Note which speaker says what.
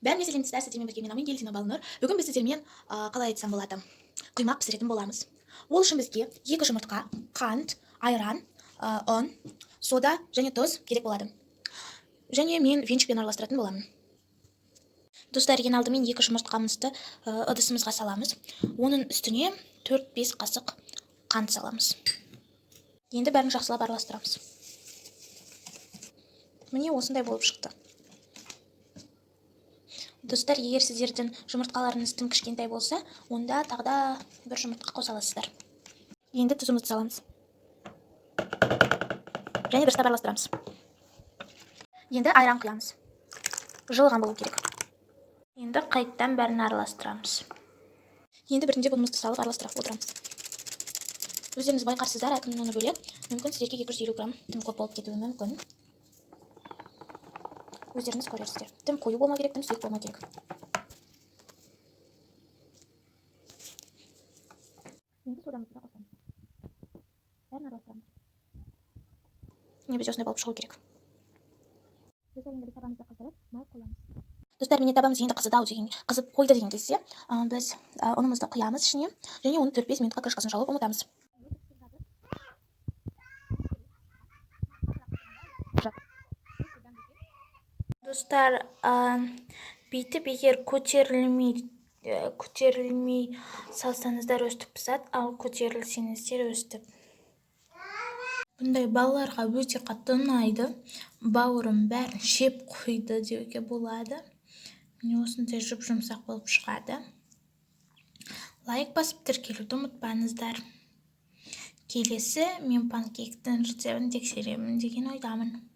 Speaker 1: Бәріне сәлем, достар! Сіздермен бірге мен, Амангелдина Балнұр. Бүгін біз сіздермен, қалай айтсам болады, құймақ пісіретін боламыз. Ол үшін бізге 2 жұмыртқа, қант, айран, ұн, сода және тұз керек болады. Және мен венчикпен араластыратын боламын. Достар, ең алдымен 2 жұмыртқамызды ыдысымызға саламыз. Оның үстіне 4-5 қасық қант саламыз. Енді бәрін жақсылап араластырамыз. Міне, осындай болып шықты. Достар, егер сіздердің жұмыртқаларыңыз тым кішкентай болса, онда тағы да бір жұмыртқа қоса аласыздар. Енді тұзымызды саламыз. Және дұрыстап араластырамыз. Енді айран құямыз. Жылыған болу керек. Енді қайттан бәрін араластырамыз. Енді біртіндеп ұнымызды салып, араластырып отырамыз. Өздеріңіз байқарсыздар, әркімнің ұны бөлек. Мүмкін, сіздерге 250 грамм тым көп болып кетуі мүмкін. Өздеріңіз көрерсіздер. Тым қою болмау керек, тым сұйық болмау керек. Енді содамызды да қосамыз. Бәрін араластырамыз. Міне, бізде осындай болып шығу керек. Достар, енді біз табамызды қыздырып, май қоямыз. Достар, міне, табамыз енді қызыды ау деген, қызып қойды деген кезде, біз ұнымызды құямыз ішіне және оны 4-5 минутқа крышкасын жауып ұмытамыз.
Speaker 2: Достар, бүйтіп егер көтерілмей салсаңыздар, өстіп пысады, ал көтерілсеңіздер, өстіп. Бұндай балаларға өте қатты ұнайды. Бауырым бәрін жеп қойды деуге болады. Міне, осындай жұп-жұмсақ болып шығады. Лайк басып, тіркелуді ұмытпаңыздар. Келесі мен панкейктің рецептін тексеремін деген ойдамын.